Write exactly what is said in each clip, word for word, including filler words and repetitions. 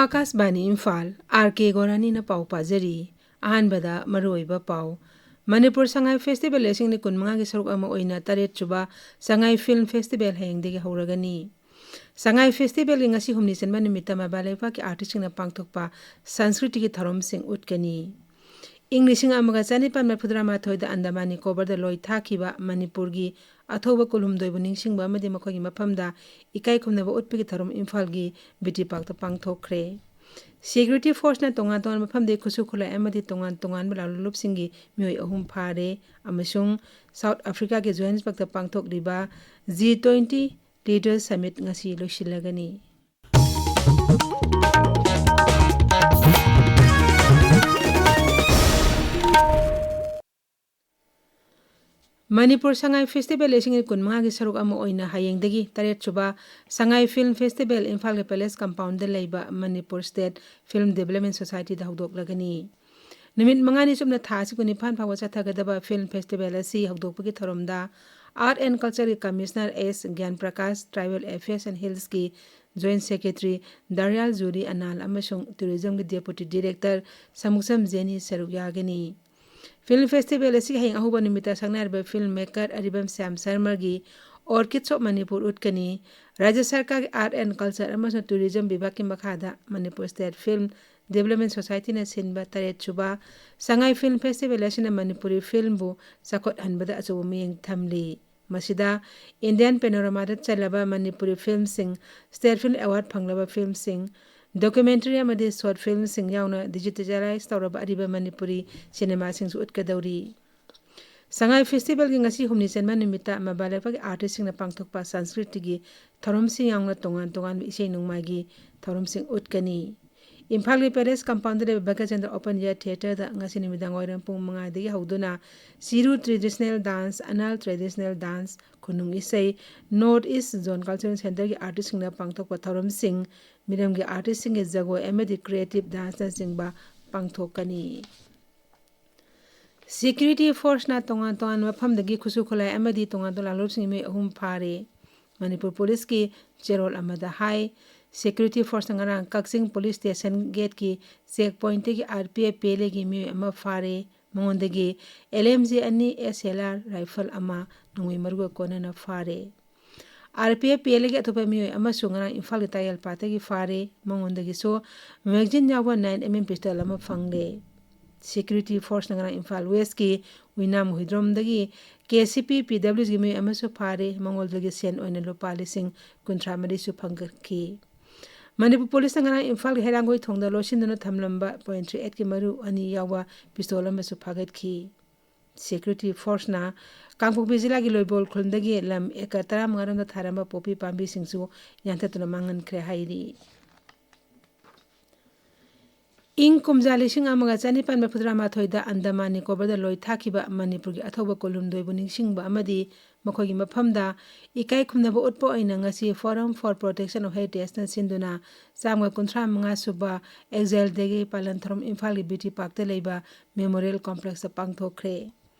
ꯑꯥꯀꯥꯁꯕꯥꯅꯤ Imphal, R ꯀꯦ ꯒꯣꯔꯥꯅꯤꯅ ꯄꯥꯎ ꯄꯥꯖꯔꯤ꯫ ꯑꯍꯥꯟꯕꯗ ꯃꯔꯨꯑꯣꯏꯕ ꯄꯥꯎ꯫ ꯃꯅꯤꯄꯨꯔ ꯁꯉꯥꯏ ꯐꯦꯁꯇꯤꯚꯦꯜ ꯂꯤꯁꯤꯡ ꯑꯅꯤ ꯀꯨꯟꯃꯉꯥꯒꯤ ꯁꯔꯨꯛ ꯑꯃ ꯑꯣꯏꯅ ꯇꯔꯦꯠ ꯁꯨꯕ ꯁꯉꯥꯏ ꯐꯤꯜꯝ ꯐꯦꯁꯇꯤꯚꯦꯜ ꯍꯌꯦꯡꯗꯒꯤ ꯍꯧꯔꯒꯅꯤ꯫ ꯁꯉꯥꯏ ꯐꯦꯁꯇꯤꯚꯦꯜꯒꯤ ꯉꯁꯤ ꯍꯨꯝꯅꯤ ꯆꯟꯕ ꯅꯨꯃꯤꯠꯇ ꯃꯄꯥꯟ ꯂꯩꯕꯥꯛꯀꯤ ꯑꯥꯔꯇꯤꯁꯁꯤꯡꯅ ꯄꯥꯡꯊꯣꯛꯄ ꯁꯪꯁꯀ꯭ꯔꯤꯇꯤꯒꯤ ꯊꯧꯔꯝꯁꯤꯡ ꯎꯠꯀꯅꯤ꯫ ꯏꯪ ꯂꯤꯁꯤꯡ ꯑꯃꯒ ꯆꯅꯤꯄꯥꯟ ꯃꯔꯤꯐꯨꯇꯔꯥ ꯃꯥꯊꯣꯏꯗ ꯑꯟꯗꯃꯥꯟ ꯅꯤꯀꯣꯕꯔꯗ ꯂꯣꯏ ꯊꯥꯈꯤꯕ ꯃꯅꯤꯄꯨꯔꯒꯤ ꯑꯊꯧꯕ ꯀꯨꯟꯍꯨꯝꯗꯣꯏꯕꯨ ꯅꯤꯡꯁꯤꯡꯕ ꯑꯃꯗꯤ ꯃꯈꯣꯏꯒꯤ ꯃꯐꯝꯗ ꯏꯀꯥꯏ ꯈꯨꯝꯅꯕ ꯎꯠꯄꯒꯤ ꯊꯧꯔꯝ ꯏꯝꯐꯥꯜꯒꯤ ꯕꯤ ꯇꯤ ꯄꯥꯔꯛꯇ ꯄꯥꯡꯊꯣꯛꯈ꯭ꯔꯦ꯫ ꯁꯦꯀ꯭ꯌꯨꯔꯤꯇꯤ ꯐꯣꯔꯁꯅ ꯇꯣꯉꯥꯟ ꯇꯣꯉꯥꯟꯕ ꯃꯐꯝꯗꯒꯤ ꯈꯨꯠꯁꯨ ꯈꯨꯠꯂꯥꯏ ꯑꯃꯗꯤ ꯇꯣꯉꯥꯟ ꯇꯣꯉꯥꯟꯕ ꯂꯥꯜꯂꯣꯟꯂꯨꯞꯁꯤꯡꯒꯤ ꯃꯤꯑꯣꯏ ꯑꯍꯨꯝ ꯐꯥꯔꯦ ꯑꯃꯁꯨꯡ ꯁꯥꯎꯠ ꯑꯐ꯭ꯔꯤꯀꯥꯒꯤ ꯖꯣꯍꯥꯟꯁꯕꯔꯒꯇ ꯄꯥꯡꯊꯣꯛꯂꯤꯕ ꯖꯤ ꯇ꯭ꯋꯦꯟꯇꯤ ꯂꯤꯗꯔꯁ ꯁꯃꯤꯠ ꯉꯁꯤ ꯂꯣꯏꯁꯤꯜꯂꯒꯅꯤ꯫ ꯃꯅꯤꯄꯨꯔ ꯁꯉꯥꯏ ꯐꯦꯁꯇꯤꯚꯦꯜ ꯂꯤꯁꯤꯡ ꯑꯅꯤ ꯀꯨꯟꯃꯉꯥꯒꯤ ꯁꯔꯨꯛ ꯑꯃ ꯑꯣꯏꯅ ꯍꯌꯦꯡꯗꯒꯤ ꯇꯔꯦꯠ ꯁꯨꯕ ꯁꯉꯥꯏ ꯐꯤꯜꯝ ꯐꯦꯁꯇꯤꯚꯦꯜ ꯏꯝꯐꯥꯜꯒꯤ ꯄꯦꯂꯦꯁ ꯀꯝꯄꯥꯎꯟꯗ ꯂꯩꯕ ꯃꯅꯤꯄꯨꯔ ꯁ꯭ꯇꯦꯠ ꯐꯤꯜꯝ ꯗꯤꯕꯦꯂꯞꯃꯦꯟ ꯁꯣꯁꯥꯏꯇꯤꯗ ꯍꯧꯗꯣꯛꯂꯒꯅꯤ꯫ ꯅꯨꯃꯤꯠ ꯃꯉꯥꯅꯤ ꯆꯨꯞꯅ ꯊꯥ ꯑꯁꯤ ꯀꯨꯟꯅꯤꯄꯥꯟ ꯐꯥꯎꯕ ꯆꯠꯊꯒꯗꯕ ꯐꯤꯜꯝ ꯐꯦꯁꯇꯤꯚꯦꯜ ꯑꯁꯤ ꯍꯧꯗꯣꯛꯄꯒꯤ ꯊꯧꯔꯝꯗ ꯑꯥꯔꯠ ꯑꯦꯟ ꯀꯜꯆꯔꯒꯤ ꯀꯃꯤꯁꯅꯔ ꯑꯦꯁ ꯒ꯭ꯌꯥꯟ ꯄ꯭ꯔꯀꯥꯁ, ꯇ꯭ꯔꯥꯏꯕꯦꯜ ꯑꯦꯐꯤꯌꯔꯁ ꯑꯦꯟ ꯍꯤꯜꯁꯀꯤ ꯖꯣꯏꯟꯠ ꯁꯦꯀ꯭ꯔꯦꯇꯔꯤ ꯗꯥꯔꯤꯌꯥꯜ ꯖꯨꯔꯤ ꯑꯅꯥꯜ ꯑꯃꯁꯨꯡ ꯇꯨꯔꯤꯖꯝꯒꯤ ꯗꯦꯄꯨꯇꯤ ꯗꯤꯔꯦꯛꯇꯔ ꯁꯃꯨꯛꯁꯝ ꯖꯦꯅꯤ ꯁꯔꯨꯛ ꯌꯥꯒꯅꯤ꯫ ꯐꯤꯜꯝ ꯐꯦꯁꯇꯤꯚꯦꯜ ꯑꯁꯤꯒꯤ ꯍꯌꯦꯡ ꯑꯍꯧꯕ ꯅꯨꯃꯤꯠꯇ ꯁꯛꯅꯥꯏꯔꯕ ꯐꯤꯜꯝ ꯃꯦꯀꯔ ꯑꯔꯤꯕꯝ ꯁ꯭ꯌꯥꯝ ꯁꯔꯃꯒꯤ Orchids of Manipur ꯎꯠꯀꯅꯤ꯫ ꯔꯥꯖ꯭ꯌ ꯁꯔꯀꯥꯔꯒꯤ ꯑꯥꯔꯠ ꯑꯦꯟ ꯀꯜꯆꯔ ꯑꯃꯁꯨꯡ ꯇꯨꯔꯤꯖꯝ ꯕꯤꯚꯥꯒꯀꯤ ꯃꯈꯥꯗ ꯃꯅꯤꯄꯨꯔ ꯁ꯭ꯇꯦꯠ ꯐꯤꯜꯝ ꯗꯤꯕꯦꯂꯞꯃꯦꯟ ꯁꯣꯁꯥꯏꯇꯤꯅ ꯁꯤꯟꯕ ꯇꯔꯦꯠ ꯁꯨꯕ ꯁꯉꯥꯏ ꯐꯤꯜꯝ ꯐꯦꯁꯇꯤꯚꯦꯜ ꯑꯁꯤꯅ ꯃꯅꯤꯄꯨꯔꯤ ꯐꯤꯜꯝꯕꯨ ꯆꯥꯎꯈꯠꯍꯟꯕꯗ ꯑꯆꯧꯕ ꯃꯤꯠꯌꯦꯡ ꯊꯝꯂꯤ꯫ ꯃꯁꯤꯗ ꯏꯟꯗꯤꯌꯥꯟ ꯄꯦꯅꯣꯔꯥꯃꯥꯗ ꯆꯜꯂꯕ ꯃꯅꯤꯄꯨꯔꯤ ꯐꯤꯜꯝꯁꯤꯡ, ꯁ꯭ꯇꯦꯠ ꯐꯤꯜꯝ ꯑꯦꯋꯥꯔꯗ ꯐꯪꯂꯕ ꯐꯤꯜꯝꯁꯤꯡ, ꯗꯣꯀ꯭ꯌꯨꯃꯦꯟꯇꯔꯤ ꯑꯃꯗꯤ ꯁꯣꯔꯠ ꯐꯤꯜꯝꯁꯤꯡ ꯌꯥꯎꯅ ꯗꯤꯖꯤꯇꯦꯂꯥꯏꯖ ꯇꯧꯔꯕ ꯑꯔꯤꯕ ꯃꯅꯤꯄꯨꯔꯤ ꯁꯤꯅꯦꯃꯥꯁꯤꯡꯁꯨ ꯎꯠꯀꯗꯧꯔꯤ꯫ ꯁꯉꯥꯏ ꯐꯦꯁꯇꯤꯚꯦꯜꯒꯤ ꯉꯁꯤ ꯍꯨꯝꯅꯤ ꯆꯟꯕ ꯅꯨꯃꯤꯠꯇ ꯃꯄꯥꯟ ꯂꯩꯕꯥꯛꯀꯤ ꯑꯥꯔꯇꯤꯁꯁꯤꯡꯅ ꯄꯥꯡꯊꯣꯛꯄ ꯁꯪꯁꯀ꯭ꯔꯤꯇꯤꯒꯤ ꯊꯧꯔꯝꯁꯤꯡ ꯌꯥꯎꯅ ꯇꯣꯉꯥꯟ ꯇꯣꯉꯥꯟꯕ ꯏꯁꯩ ꯅꯣꯡꯃꯥꯏꯒꯤ ꯊꯧꯔꯝꯁꯤꯡ ꯎꯠꯀꯅꯤ꯫ ꯏꯝꯐꯥꯜꯒꯤ ꯄꯦꯂꯦꯁ ꯀꯝꯄꯥꯎꯟꯗ ꯂꯩꯕ ꯚꯒꯆꯟꯗ꯭ꯔ ꯑꯣꯄꯟ ꯑꯦꯌꯔ ꯊꯤꯌꯦꯇꯔꯗ ꯉꯁꯤ ꯅꯨꯃꯤꯗꯥꯡ ꯋꯥꯏꯔꯝ ꯄꯨꯡ ꯃꯉꯥꯗꯒꯤ ꯍꯧꯗꯨꯅ ꯆꯤꯔꯨ ꯇ꯭ꯔꯦꯗꯤꯁꯅꯦꯜ ꯗꯥꯟꯁ, ꯑꯅꯥꯜ ꯇ꯭ꯔꯦꯗꯤꯁꯅꯦꯜ ꯗꯥꯟꯁ, ꯈꯨꯅꯨꯡ ꯏꯁꯩ, ꯅꯣꯔꯠ ꯏꯁ ꯖꯣꯟ ꯀꯜꯆꯔꯦꯜ ꯁꯦꯟꯇꯔꯒꯤ ꯑꯥꯔꯇꯤꯁꯁꯤꯡꯅ ꯄꯥꯡꯊꯣꯛꯄ ꯊꯧꯔꯝꯁꯤꯡ, ꯃꯤꯔꯝꯒꯤ ꯑꯥꯔꯇꯤꯁꯁꯤꯡꯒꯤ ꯖꯒꯣꯏ ꯑꯃꯗꯤ ꯀ꯭ꯔꯤꯌꯦꯇꯤꯞ ꯗꯥꯟꯁꯅꯆꯤꯡꯕ ꯄꯥꯡꯊꯣꯛꯀꯅꯤ꯫ ꯁꯦꯀ꯭ꯌꯨꯔꯤꯇꯤ ꯐꯣꯔꯁꯅ ꯇꯣꯉꯥꯟ ꯇꯣꯉꯥꯟꯕ ꯃꯐꯝꯗꯒꯤ ꯈꯨꯠꯁꯨ ꯈꯨꯠꯂꯥꯏ ꯑꯃꯗꯤ ꯇꯣꯉꯥꯟ ꯇꯣꯉꯥꯟꯕ ꯂꯥꯜꯂꯣꯟꯁꯤꯡꯒꯤ ꯃꯤꯑꯣꯏ ꯑꯍꯨꯝ ꯐꯥꯔꯦ꯫ ꯃꯅꯤꯄꯨꯔ ꯄꯨꯂꯤꯁꯀꯤ ꯆꯦꯔꯣꯜ ꯑꯃꯗ ꯍꯥꯏ, Security forceꯅ ꯉꯔꯥꯡ ꯀꯛꯆꯤꯡ police station gateꯀꯤ check pointꯇꯒꯤ R P F PLAꯒꯤ ꯃꯤꯑꯣꯏ ꯑꯃ ꯐꯥꯔꯦ꯫ ꯃꯉꯣꯟꯗꯒꯤ L M G ꯑꯅꯤ, S L R rifle ꯑꯃ, ꯅꯣꯡꯃꯩ ꯃꯔꯨꯒ ꯀꯣꯟꯅꯅ ꯐꯥꯔꯦ꯫ R P F PLAꯒꯤ ꯑꯇꯣꯞꯄ ꯃꯤꯑꯣꯏ ꯑꯃꯁꯨ ꯉꯔꯥꯡ ꯏꯝꯐꯥꯜꯒꯤ ꯇꯥꯌꯦꯜꯄꯥꯠꯇꯒꯤ ꯐꯥꯔꯦ꯫ ꯃꯉꯣꯟꯗꯒꯤꯁꯨ magazine ꯌꯥꯎꯕ nine M M pistol ꯑꯃ ꯐꯪꯂꯦ꯫ Security forceꯅ ꯉꯔꯥꯡ ꯏꯝꯐꯥꯜ Westꯀꯤ ꯎꯏꯅꯥꯝ ꯍꯨꯏꯗ꯭ꯔꯣꯝꯗꯒꯤ K C P PWGꯒꯤ ꯃꯤꯑꯣꯏ ꯑꯃꯁꯨ ꯐꯥꯔꯦ꯫ ꯃꯉꯣꯟꯗꯒꯤ ꯁꯦꯟ ꯑꯣꯏꯅ ꯂꯨꯄꯥ ꯂꯤꯁꯤꯡ ꯀꯨꯟꯊ꯭ꯔꯥ ꯃꯔꯤꯁꯨ ꯐꯪꯒꯠꯈꯤ꯫ ꯃꯅꯤꯄꯨꯔ policeꯅ ꯉꯔꯥꯡ ꯏꯝꯐꯥꯜꯒꯤ ꯍꯩꯔꯥꯡꯒꯣꯏ ꯊꯣꯡꯗ ꯂꯣꯠꯁꯤꯟꯗꯨꯅ ꯊꯝꯂꯝꯕ point three eight ꯀꯤ ꯃꯔꯨ ꯑꯅꯤ ꯌꯥꯎꯕ pistol ꯑꯃꯁꯨ ꯐꯥꯒꯠꯈꯤ꯫ Security forceꯅ ꯀꯥꯡꯄꯣꯛꯄꯤ ꯖꯤꯂꯥꯒꯤ ꯂꯣꯏꯕꯣꯜ ꯈꯨꯜꯗꯒꯤ ꯂꯝ acre ꯇꯔꯥꯃꯉꯥ ꯔꯣꯝꯗ ꯊꯥꯔꯝꯕ ꯄꯣꯄꯤ ꯄꯥꯝꯕꯤꯁꯤꯡꯁꯨ ꯌꯥꯟꯊꯠꯇꯨꯅ ꯃꯥꯡꯍꯟꯈ꯭ꯔꯦ ꯍꯥꯏꯔꯤ꯫ ꯏꯪ ꯀꯨꯝꯖꯥ ꯂꯤꯁꯤꯡ ꯑꯃꯒ ꯆꯅꯤꯄꯥꯟ ꯃꯔꯤꯐꯨꯇꯔꯥ ꯃꯥꯊꯣꯏꯗ ꯑꯟꯗꯃꯥꯟ ꯅꯤꯀꯣꯕꯔꯗ ꯂꯣꯏ ꯊꯥꯈꯤꯕ ꯃꯅꯤꯄꯨꯔꯒꯤ ꯑꯊꯧꯕ ꯀꯨꯟꯍꯨꯝꯗꯣꯏꯕꯨ ꯅꯤꯡꯁꯤꯡꯕ ꯑꯃꯗꯤ ꯃꯈꯣꯏꯒꯤ ꯃꯐꯝꯗ ꯏꯀꯥꯏ ꯈꯨꯝꯅꯕ ꯎꯠꯄ ꯑꯣꯏꯅ ꯉꯁꯤ Forum for Protection of Heritageꯅ ꯁꯤꯟꯗꯨꯅ ꯆꯥꯝꯃꯒ ꯀꯨꯟꯊ꯭ꯔꯥ ꯃꯉꯥ ꯁꯨꯕ Exile Dayꯒꯤ ꯄꯥꯂꯟ ꯊꯧꯔꯝ ꯏꯝꯐꯥꯜꯒꯤ B T Parkꯇ ꯂꯩꯕ Memorial Complexꯇ ꯄꯥꯡꯊꯣꯛꯈ꯭ꯔꯦ꯫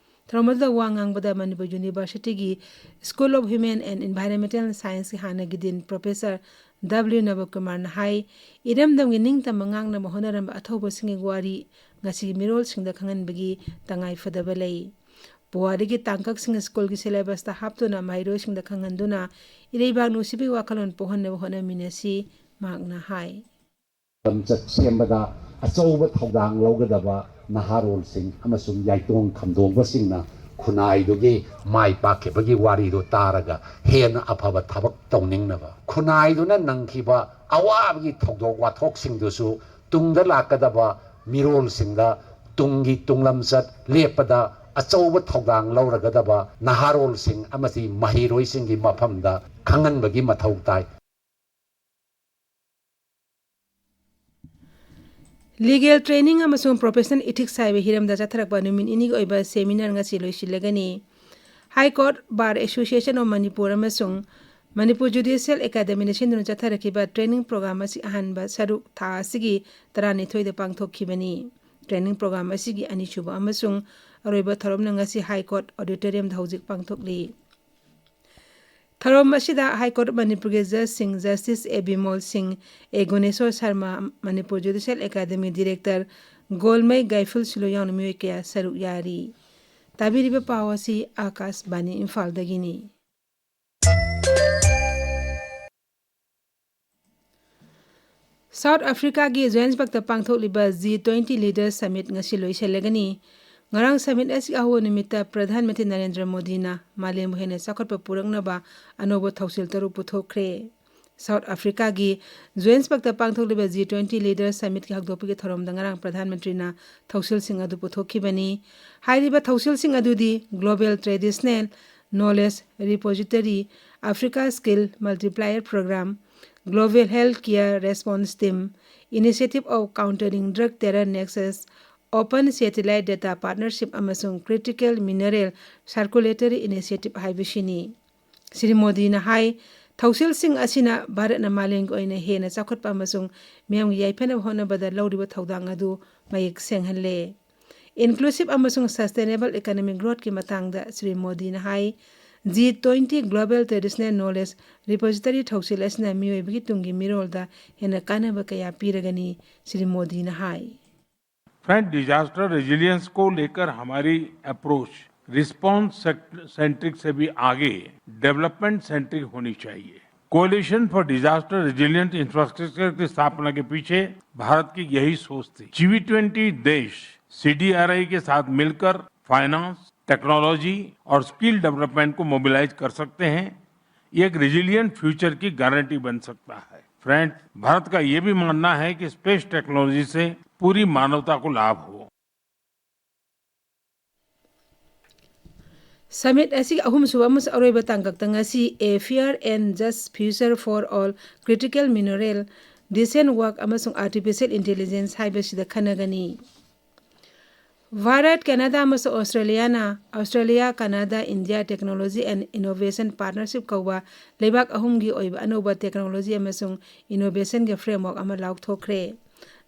ꯊꯧꯔꯝ ꯑꯗꯨꯗ ꯋꯥ ꯉꯥꯡꯕꯗ Manipur Universityꯒꯤ School of Human and Environmental Scienceꯀꯤ ꯍꯥꯟꯅꯒꯤ Dean Professor W ꯅꯕꯀꯨꯃꯥꯔꯅ ꯍꯥꯏ, ꯏꯔꯝꯗꯝꯒꯤ ꯅꯤꯡꯇꯝꯕ ꯉꯥꯛꯅꯕ ꯍꯣꯠꯅꯔꯝꯕ ꯑꯊꯧꯕꯁꯤꯡꯒꯤ ꯋꯥꯔꯤ ꯉꯁꯤꯒꯤ ꯃꯤꯔꯣꯜꯁꯤꯡꯗ ꯈꯪꯍꯟꯕꯒꯤ ꯇꯉꯥꯏ ꯐꯗꯕ ꯂꯩ꯫ ꯄꯨꯋꯥꯔꯤꯒꯤ ꯇꯥꯡꯀꯛꯁꯤꯡ ꯁ꯭ꯀꯨꯜꯒꯤ syllabusꯇ ꯍꯥꯞꯇꯨꯅ ꯃꯍꯩꯔꯣꯏꯁꯤꯡꯗ ꯈꯪꯍꯟꯗꯨꯅ ꯏꯔꯩꯕꯥꯛ ꯅꯨꯡꯁꯤꯕꯒꯤ ꯋꯥꯈꯜꯂꯣꯟ ꯄꯣꯛꯍꯟꯅꯕ ꯍꯣꯠꯅꯃꯤꯟꯅꯁꯤ, ꯃꯍꯥꯛꯅ ꯍꯥꯏ꯫ ꯂꯝꯆꯠ ꯁꯦꯝꯕꯗ ꯑꯆꯧꯕ ꯊꯧꯗꯥꯡ ꯂꯧꯒꯗꯕ ꯅꯍꯥꯔꯣꯜꯁꯤꯡ ꯑꯃꯁꯨꯡ ꯌꯥꯏꯇꯣꯡ ꯈꯝꯗꯣꯡꯕꯁꯤꯡꯅ ꯈꯨꯟꯅꯥꯏꯗꯨꯒꯤ ꯃꯥꯏ ꯄꯥꯛꯈꯤꯕꯒꯤ ꯋꯥꯔꯤꯗꯨ ꯇꯥꯔꯒ ꯍꯦꯟꯅ ꯑꯐꯕ ꯊꯕꯛ ꯇꯧꯅꯤꯡꯅꯕ, ꯈꯨꯟꯅꯥꯏꯗꯨꯅ ꯅꯪꯈꯤꯕ ꯑꯋꯥꯕꯒꯤ ꯊꯧꯗꯣꯛ ꯋꯥꯊꯣꯛꯁꯤꯡꯗꯨꯁꯨ ꯇꯨꯡꯗ ꯂꯥꯛꯀꯗꯕ ꯃꯤꯔꯣꯜꯁꯤꯡꯗ ꯇꯨꯡꯒꯤ ꯇꯨꯡꯂꯝꯆꯠ ꯂꯦꯞꯄꯗ ꯑꯆꯧꯕ ꯊꯧꯗꯥꯡ ꯂꯧꯔꯒꯗꯕ ꯅꯍꯥꯔꯣꯜꯁꯤꯡ ꯑꯃꯗꯤ ꯃꯍꯩꯔꯣꯏꯁꯤꯡꯒꯤ ꯃꯐꯝꯗ ꯈꯪꯍꯟꯕꯒꯤ ꯃꯊꯧ ꯇꯥꯏ꯫ Legal training ꯑꯃꯁꯨꯡ professional ethics ꯍꯥꯏꯕ ꯍꯤꯔꯝꯗ ꯆꯠꯊꯔꯛꯄ ꯅꯨꯃꯤꯠ ꯅꯤꯅꯤꯒꯤ ꯑꯣꯏꯕ seminar ꯉꯁꯤ ꯂꯣꯏꯁꯤꯜꯂꯒꯅꯤ꯫ High Court Bar Association of Manipur ꯑꯃꯁꯨꯡ Manipur Judicial Academyꯅ ꯁꯤꯟꯗꯨꯅ ꯆꯠꯊꯔꯛꯈꯤꯕ training program ꯑꯁꯤ ꯑꯍꯥꯟꯕ ꯁꯔꯨꯛ ꯊꯥ ꯑꯁꯤꯒꯤ ꯇꯔꯥꯅꯤꯊꯣꯏꯗ ꯄꯥꯡꯊꯣꯛꯈꯤꯕꯅꯤ꯫ Training program ꯑꯁꯤꯒꯤ ꯑꯅꯤꯁꯨꯕ ꯑꯃꯁꯨꯡ ꯑꯔꯣꯏꯕ ꯊꯧꯔꯝꯅ ꯉꯁꯤ High Court Auditoriumꯗ ꯍꯧꯖꯤꯛ ꯄꯥꯡꯊꯣꯛꯂꯤ꯫ ꯊꯧꯔꯝ ꯑꯁꯤꯗ High Court ꯃꯅꯤꯄꯨꯔꯒꯤ ꯖꯖꯁꯤꯡ Justice A Bimol Singh, A Guneswar Sharma, Manipur Judicial Academy Director ꯒꯣꯜꯃꯩ ꯒꯥꯏꯐꯨꯜ ꯁꯤꯂꯣ ꯌꯥꯎꯅ ꯃꯤꯑꯣꯏ ꯀꯌꯥ ꯁꯔꯨꯛ ꯌꯥꯔꯤ꯫ ꯇꯥꯕꯤꯔꯤꯕ ꯄꯥꯎ ꯑꯁꯤ ꯑꯥꯀꯥꯁꯕꯥꯅꯤ ꯏꯝꯐꯥꯜꯗꯒꯤꯅꯤ꯫ South Africaꯒꯤ Johannesburgꯇ ꯄꯥꯡꯊꯣꯛꯂꯤꯕ G twenty Leaders Summit ꯉꯁꯤ ꯂꯣꯏꯁꯤꯜꯂꯒꯅꯤ꯫ ꯉꯔꯥꯡ summit ꯑꯁꯤꯒꯤ ꯑꯍꯧꯕ ꯅꯨꯃꯤꯠꯇ ꯄ꯭ꯔꯙꯥꯟ ꯃꯟꯇ꯭ꯔꯤ ꯅꯔꯦꯟꯗ꯭ꯔ ꯃꯣꯗꯤꯅ ꯃꯥꯂꯦꯝꯕꯨ ꯍꯦꯟꯅ ꯆꯥꯎꯈꯠꯄ ꯄꯨꯔꯛꯅꯕ ꯑꯅꯧꯕ ꯊꯧꯁꯤꯜ ꯇꯔꯨꯛ ꯄꯨꯊꯣꯛꯈ꯭ꯔꯦ꯫ South Africaꯒꯤ Johannesburgꯇ ꯄꯥꯡꯊꯣꯛꯂꯤꯕ G twenty Leaders Summitꯀꯤ ꯍꯧꯗꯣꯛꯄꯒꯤ ꯊꯧꯔꯝꯗ ꯉꯔꯥꯡ ꯄ꯭ꯔꯙꯥꯟ ꯃꯟꯇ꯭ꯔꯤꯅ ꯊꯧꯁꯤꯜꯁꯤꯡ ꯑꯗꯨ ꯄꯨꯊꯣꯛꯈꯤꯕꯅꯤ꯫ ꯍꯥꯏꯔꯤꯕ ꯊꯧꯁꯤꯜꯁꯤꯡ ꯑꯗꯨꯗꯤ Global Traditional Knowledge Repository, Africa Skill Multiplier Program, Global Healthcare Response Team, Initiative of Countering Drug Terror Nexus, Open Satellite Data Partnership ꯑꯃꯁꯨꯡ Critical Mineral Circulatory Initiative ꯍꯥꯏꯕꯁꯤꯅꯤ꯫ ꯁ꯭ꯔꯤ ꯃꯣꯗꯤꯅ ꯍꯥꯏ, ꯊꯧꯁꯤꯜꯁꯤꯡ ꯑꯁꯤꯅ ꯚꯥꯔꯠꯅ ꯃꯥꯂꯦꯝꯒꯤ ꯑꯣꯏꯅ ꯍꯦꯟꯅ ꯆꯥꯎꯈꯠꯄ ꯑꯃꯁꯨꯡ ꯃꯤꯌꯥꯝꯒꯤ ꯌꯥꯏꯐꯅꯕ ꯍꯣꯠꯅꯕꯗ ꯂꯧꯔꯤꯕ ꯊꯧꯗꯥꯡ ꯑꯗꯨ ꯃꯌꯦꯛ ꯁꯦꯡꯍꯜꯂꯦ꯫ Inclusive ꯑꯃꯁꯨꯡ Sustainable Economic Growthꯀꯤ ꯃꯇꯥꯡꯗ ꯁ꯭ꯔꯤ ꯃꯣꯗꯤꯅ ꯍꯥꯏ, G twenty Global Traditional Knowledge Repository ꯊꯧꯁꯤꯜ ꯑꯁꯤꯅ ꯃꯤꯑꯣꯏꯕꯒꯤ ꯇꯨꯡꯒꯤ ꯃꯤꯔꯣꯜꯗ ꯍꯦꯟꯅ ꯀꯥꯟꯅꯕ ꯀꯌꯥ ꯄꯤꯔꯒꯅꯤ, ꯁ꯭ꯔꯤ ꯃꯣꯗꯤꯅ ꯍꯥꯏ꯫ फ्रेंड्स, डिजास्टर रेजिलियंस को लेकर हमारी अप्रोच रिस्पॉन्स सेंट्रिक से भी आगे डेवलपमेंट सेंट्रिक होनी चाहिए। Coalition for disaster resilient infrastructure की स्थापना के पीछे भारत की यही सोच थी। जीवी ट्वेंटी देश सीडीआरआई के साथ मिलकर फाइनेंस, टेक्नोलॉजी और स्किल डेवलपमेंट को मोबिलाइज कर सकते हैं। ये एक रेजिलियंट फ्यूचर की गारंटी बन सकता है। फ्रेंड्स, भारत का ये भी मानना है कि स्पेस टेक्नोलॉजी से पूरी मानवता को लाभ हो। Summit ꯑꯁꯤꯒꯤ ꯑꯍꯨꯝꯁꯨꯕ ꯑꯃꯁꯨꯡ ꯑꯔꯣꯏꯕ ꯇꯥꯡꯀꯛꯇ ꯉꯁꯤ A Fair and Just Future for All, Critical Mineral, Decent Work ꯑꯃꯁꯨꯡ Artificial Intelligence ꯍꯥꯏꯕꯁꯤꯗ ꯈꯟꯅꯒꯅꯤ꯫ ꯚꯥꯔꯠ, ꯀꯦꯅꯥꯗꯥ ꯑꯃꯁꯨꯡ ꯑꯣꯁꯇ꯭ꯔꯦꯂꯤꯌꯥꯅ Australia Canada India Technology and Innovation Partnership ꯀꯧꯕ ꯂꯩꯕꯥꯛ ꯑꯍꯨꯝꯒꯤ ꯑꯣꯏꯕ ꯑꯅꯧꯕ technology ꯑꯃꯁꯨꯡ innovationꯒꯤ framework ꯑꯃ ꯂꯥꯎꯊꯣꯛꯈ꯭ꯔꯦ꯫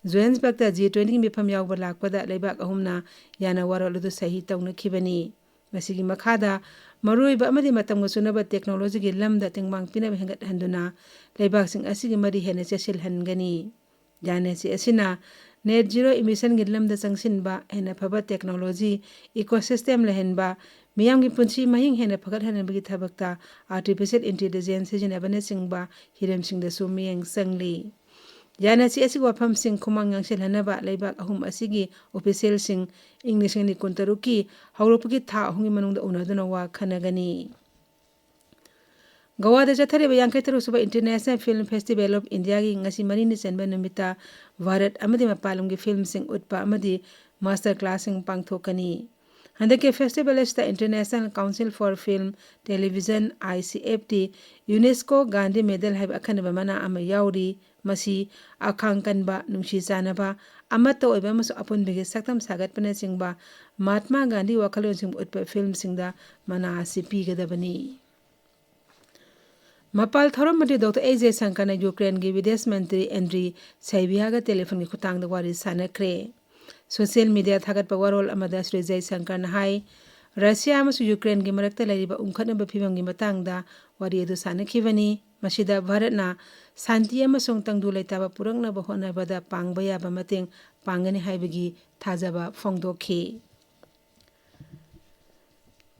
Johannesburgꯇ G twentyꯒꯤ ꯃꯤꯐꯝ ꯌꯥꯎꯕ ꯂꯥꯛꯄꯗ ꯂꯩꯕꯥꯛ ꯑꯍꯨꯝꯅ ꯌꯥꯅ ꯋꯥꯔꯣꯜ ꯑꯗꯨ ꯁꯍꯤ ꯇꯧꯅꯈꯤꯕꯅꯤ꯫ ꯃꯁꯤꯒꯤ ꯃꯈꯥꯗ ꯃꯔꯨꯑꯣꯏꯕ ꯑꯃꯗꯤ ꯃꯇꯝꯒ ꯆꯨꯅꯕ technologyꯒꯤ ꯂꯝꯗ ꯇꯦꯡꯕꯥꯡ ꯄꯤꯅꯕ ꯍꯦꯟꯒꯠꯍꯟꯗꯨꯅ ꯂꯩꯕꯥꯛꯁꯤꯡ ꯑꯁꯤꯒꯤ ꯃꯔꯤ ꯍꯦꯟꯅ ꯆꯦꯠꯁꯤꯜꯍꯟꯒꯅꯤ꯫ ꯌꯥꯅꯁꯤ ꯑꯁꯤꯅ net zero emissionꯒꯤ ꯂꯝꯗ ꯆꯪꯁꯤꯟꯕ, ꯍꯦꯟꯅ ꯐꯕ technology ecosystem ꯂꯩꯍꯟꯕ, ꯃꯤꯌꯥꯝꯒꯤ ꯄꯨꯟꯁꯤ ꯃꯍꯤꯡ ꯍꯦꯟꯅ ꯐꯒꯠꯍꯟꯅꯕꯒꯤ ꯊꯕꯛꯇ artificial intelligence ꯁꯤꯖꯤꯟꯅꯕꯅꯆꯤꯡꯕ ꯍꯤꯔꯝꯁꯤꯡꯗꯁꯨ ꯃꯤꯠꯌꯦꯡ ꯆꯪꯂꯤ꯫ ꯌꯥꯅꯁꯤ ꯑꯁꯤꯒꯤ ꯋꯥꯐꯝꯁꯤꯡ ꯈꯨꯃꯥꯡ ꯌꯥꯡꯁꯤꯜꯍꯟꯅꯕ ꯂꯩꯕꯥꯛ ꯑꯍꯨꯝ ꯑꯁꯤꯒꯤ officialꯁꯤꯡ ꯏꯪ ꯂꯤꯁꯤꯡ ꯑꯅꯤ ꯀꯨꯟꯇꯔꯨꯛꯀꯤ ꯍꯧꯔꯛꯄꯒꯤ ꯊꯥ ꯑꯍꯨꯝꯒꯤ ꯃꯅꯨꯡꯗ ꯎꯅꯗꯨꯅ ꯋꯥ ꯈꯟꯅꯒꯅꯤ꯫ ꯒꯋꯥꯗ ꯆꯠꯊꯔꯤꯕ ꯌꯥꯡꯈꯩ ꯇꯔꯨꯛ ꯁꯨꯕ International Film Festival of Indiaꯒꯤ ꯉꯁꯤ ꯃꯔꯤꯅꯤ ꯆꯟꯕ ꯅꯨꯃꯤꯠꯇ ꯚꯥꯔꯠ ꯑꯃꯗꯤ ꯃꯄꯥꯟ ꯂꯝꯒꯤ filmꯁꯤꯡ ꯎꯠꯄ ꯑꯃꯗꯤ master classꯁꯤꯡ ꯄꯥꯡꯊꯣꯛꯀꯅꯤ꯫ ꯍꯟꯗꯛꯀꯤ festival ꯑꯁꯤꯗ International Council for Film, Television, ICFT, UNESCO Gandhi Medal ꯍꯥꯏꯕ ꯑꯈꯟꯅꯕ ꯃꯅꯥ ꯑꯃ ꯌꯥꯎꯔꯤ꯫ ꯃꯁꯤ ꯑꯈꯥꯡ ꯀꯟꯕ, ꯅꯨꯡꯁꯤ ꯆꯥꯟꯅꯕ, ꯑꯃꯠꯇ ꯑꯣꯏꯕ ꯑꯃꯁꯨꯡ ꯑꯄꯨꯟꯕꯒꯤ ꯁꯛꯇꯝ ꯁꯥꯒꯠꯄꯅꯆꯤꯡꯕ ꯃꯍꯥꯠꯃꯥ ꯒꯥꯟꯙꯤ ꯋꯥꯈꯜꯂꯣꯟꯁꯤꯡꯕꯨ ꯎꯠꯄ filmꯁꯤꯡꯗ ꯃꯅꯥ ꯑꯁꯤ ꯄꯤꯒꯗꯕꯅꯤ꯫ ꯃꯄꯥꯜ ꯊꯧꯔꯝ ꯃꯟꯇ꯭ꯔꯤ ꯗꯣꯛꯇꯔ ꯑꯦꯁ ꯖꯌꯁꯪꯀꯔꯅ ꯌꯨꯀ꯭ꯔꯦꯟꯒꯤ ꯕꯤꯗꯦꯁ ꯃꯟꯇ꯭ꯔꯤ ꯑꯦꯟꯗ꯭ꯔꯤ ꯁꯩꯕꯤꯌꯥꯒ telephoneꯒꯤ ꯈꯨꯠꯊꯥꯡꯗ ꯋꯥꯔꯤ ꯁꯥꯅꯈ꯭ꯔꯦ꯫ Social media ꯊꯥꯒꯠꯄ ꯋꯥꯔꯣꯜ ꯑꯃꯗ ꯁ꯭ꯔꯤ ꯖꯌꯁꯪꯀꯔꯅ ꯍꯥꯏ, ꯔꯁꯤꯌꯥ ꯑꯃꯁꯨꯡ ꯌꯨꯀ꯭ꯔꯦꯟꯒꯤ ꯃꯔꯛꯇ ꯂꯩꯔꯤꯕ ꯎꯪꯈꯠꯅꯕ ꯐꯤꯚꯝꯒꯤ ꯃꯇꯥꯡꯗ ꯋꯥꯔꯤ ꯑꯗꯨ ꯁꯥꯅꯈꯤꯕꯅꯤ꯫ ꯃꯁꯤꯗ ꯚꯥꯔꯠꯅ ꯁꯥꯟꯇꯤ ꯑꯃꯁꯨꯡ ꯇꯪꯗꯨ ꯂꯩꯇꯥꯕ ꯄꯨꯔꯛꯅꯕ ꯍꯣꯠꯅꯕꯗ ꯄꯥꯡꯕ ꯌꯥꯕ ꯃꯇꯦꯡ ꯄꯥꯡꯒꯅꯤ ꯍꯥꯏꯕꯒꯤ ꯊꯥꯖꯕ ꯐꯣꯡꯗꯣꯛꯈꯤ꯫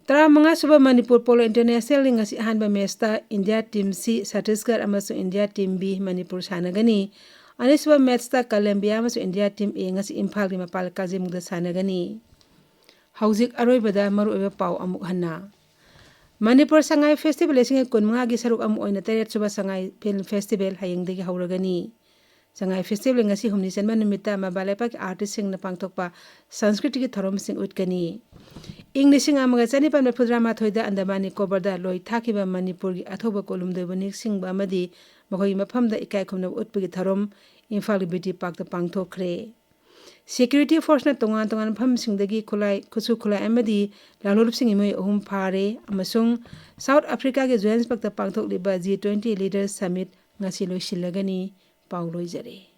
ꯇꯔꯥꯃꯉꯥ ꯁꯨꯕ ꯃꯅꯤꯄꯨꯔ Polo Internationalꯒꯤ ꯉꯁꯤ ꯑꯍꯥꯟꯕ matchꯇ India team C ꯁꯠꯇꯤꯁꯒꯔ ꯑꯃꯁꯨꯡ India team B ꯃꯅꯤꯄꯨꯔ ꯁꯥꯟꯅꯒꯅꯤ꯫ ꯑꯅꯤꯁꯨꯕ matchꯇ Colombia ꯑꯃꯁꯨꯡ India team A ꯉꯁꯤ ꯏꯝꯐꯥꯜꯒꯤ ꯃꯄꯥꯜ ꯀꯥꯖꯤꯃꯨꯡꯗ ꯁꯥꯟꯅꯒꯅꯤ꯫ ꯍꯧꯖꯤꯛ ꯑꯔꯣꯏꯕꯗ ꯃꯔꯨꯑꯣꯏꯕ ꯄꯥꯎ ꯑꯃꯨꯛ ꯍꯟꯅ꯫ ꯃꯅꯤꯄꯨꯔ ꯁꯉꯥꯏ festival ꯂꯤꯁꯤꯡ ꯀꯨꯟꯃꯉꯥꯒꯤ ꯁꯔꯨꯛ ꯑꯃ ꯑꯣꯏꯅ ꯇꯔꯦꯠ ꯁꯨꯕ ꯁꯉꯥꯏ Film Festival ꯍꯌꯦꯡꯗꯒꯤ ꯍꯧꯔꯒꯅꯤ꯫ ꯁꯉꯥꯏ festival ꯉꯁꯤ ꯍꯨꯝꯅꯤ ꯆꯟꯕ ꯅꯨꯃꯤꯠꯇ ꯃꯄꯥꯟ ꯂꯩꯄꯥꯛꯀꯤ artistꯁꯤꯡꯅ ꯄꯥꯡꯊꯣꯛꯄ ꯁꯪꯁꯀ꯭ꯔꯤꯇꯤꯒꯤ ꯊꯧꯔꯝꯁꯤꯡ ꯎꯠꯀꯅꯤ꯫ ꯏꯪ ꯂꯤꯁꯤꯡ ꯑꯃꯒ ꯆꯅꯤꯄꯥꯟ ꯃꯔꯤꯐꯨꯇꯔꯥꯃꯥꯊꯣꯏꯗ ꯑꯟꯗꯃꯥꯟ ꯅꯤꯀꯣꯕꯔꯗ ꯂꯣꯏ ꯊꯥꯈꯤꯕ ꯃꯅꯤꯄꯨꯔꯒꯤ ꯑꯊꯧꯕ ꯀꯣꯂꯨꯝꯗꯣꯏꯕꯨ ꯅꯤꯡꯁꯤꯡꯕ ꯑꯑꯃꯗꯤ ꯃꯈꯣꯏꯒꯤ ꯃꯐꯝꯗ ꯏꯀꯥꯏ ꯈꯨꯝꯅꯕ ꯎꯠꯄꯒꯤ ꯊꯧꯔꯝ ꯏꯝꯐꯥꯜꯒꯤ ꯕꯤ ꯇꯤ ꯄꯥꯔꯛꯇ ꯄꯥꯡꯊꯣꯛꯈ꯭ꯔꯦ꯫ Security forceꯅ ꯇꯣꯉꯥꯟ ꯇꯣꯉꯥꯟꯕ ꯃꯐꯝꯁꯤꯡꯗꯒꯤ ꯈꯨꯠꯂꯥꯏ, ꯈꯨꯠꯁꯨ ꯈꯨꯠꯂꯥꯏ ꯑꯃꯗꯤ ꯂꯥꯜꯍꯧꯂꯨꯞꯁꯤꯡꯒꯤ ꯃꯤꯑꯣꯏ ꯑꯍꯨꯝ ꯐꯥꯔꯦ ꯑꯃꯁꯨꯡ South Africaꯒꯤ Johannesburgꯇ ꯄꯥꯡꯊꯣꯛꯂꯤꯕ G twenty leaders summit ꯉꯁꯤ ꯂꯣꯏꯁꯤꯜꯂꯒꯅꯤ꯫ ꯄꯥꯎ ꯂꯣꯏꯖꯔꯦ꯫